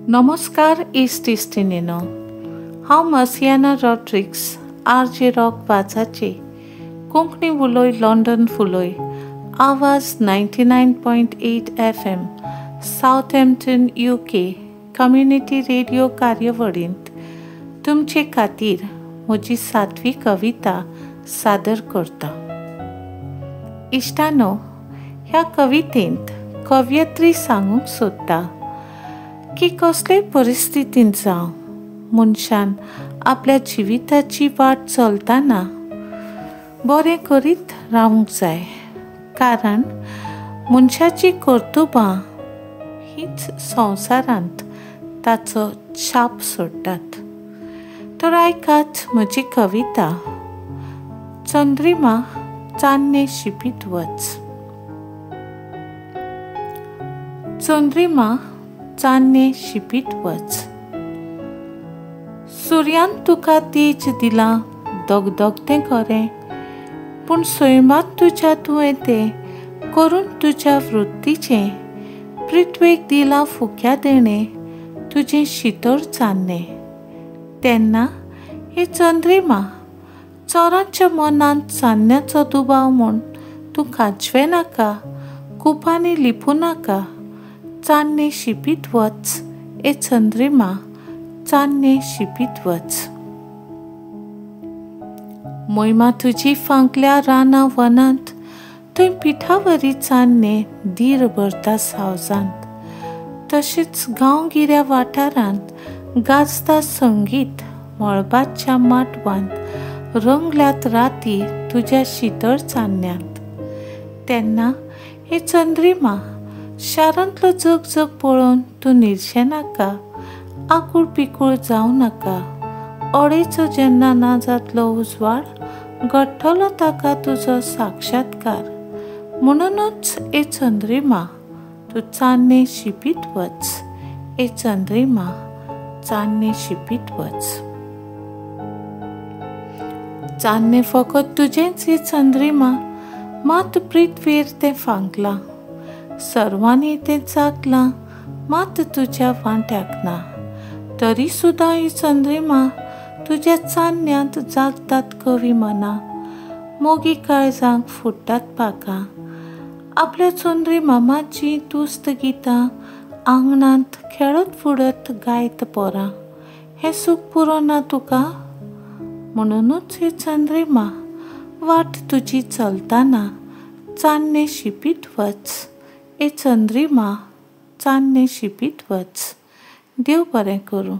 नमस्कार इश्ट इश्टिणींनो, हांव Masiyana Rodrigues, R J rock वाजाचे कोंकणी उलोय लंडन फुलोय आवाज 99.8 FM Southampton UK community radio कार्यावळींत तुमचे खातीर म्हजी सातवी कविता सादर करता. इश्टानो, ह्या कवितेंत कवयित्री सांगूंक सोदता की कसलेय परिस्थितींत जावं मनशान आपल्या जिविताची वाट चलतना बरें करीत रावंक जाय, कारण मनशाची कर्तुबां हीच संवसारांत ताचो छाप सोडटात. तर आयकात म्हजी कविता चंद्रिमा चान्ने शिपीत वच. चंद्रिमा चान्ने शिपीत वच, सुर्यान तुका तेज दिलां दगदगतें खरें, पूण सैमांत तुज्या तुवें तें करून तुज्या वृत्तीचें पृथ्वेक दिलां फुक्या देणें तुजें शितळ चान्नें. तेन्ना हे चंद्रिमा, चोरांच्या मनांत चान्न्याचो दुबाव म्हूण तूं खांचवे नाका, कुपांनी लिपूं नाका, चान्ने शिपीत वच ए चंद्रिमा, चान्ने शिपीत वच. मोहिमा तुजी फांकल्या रानां वनांत, थंय पिठावरी चान्ने धीर भरता सावजांत, तशेंच गांवगिऱ्या वाठारांत गाजता संगीत मळबाच्या माटवांत रंगल्यात राती तुज्या शितळ चान्न्यांत. तेन्ना हे चंद्रिमा, शारांतलो जगजग पळोवन तूं निर्शे नाका, आकूळ पिकूळ जावं नाका, अडेचो जेन्ना ना जातलो उजवाड घडटलो ताका तुजो साक्षात्कार. म्हणूनच ए चंद्रिमा, तूं चान्ने शिपीत वच, ए चंद्रिमा चान्ने शिपीत वच. चान्ने फकत तुजेंच हे चंद्रिमा, मात पृथ्वेर तें फांकलां, सर्वांनी तें चाकलां, मात तुज्या वांट्याक ना. तरी सुद्दां ही चंद्रिमा तुज्या चान्न्यांत जागतात कवी मनां, मोगी काळजांक फुट्टात पाकां. आपल्या चंद्रिमामाची तुस्त गितां आंगणांत खेळत फुडत गायत पोरां, हें सूख पुरो ना तुका? म्हणूनच हे चंद्रिमा, वाट तुजी चलतना चान्ने शिपीत वच, ए चंद्रिमा चान्ने शिपीत वच. देव बरें करूं.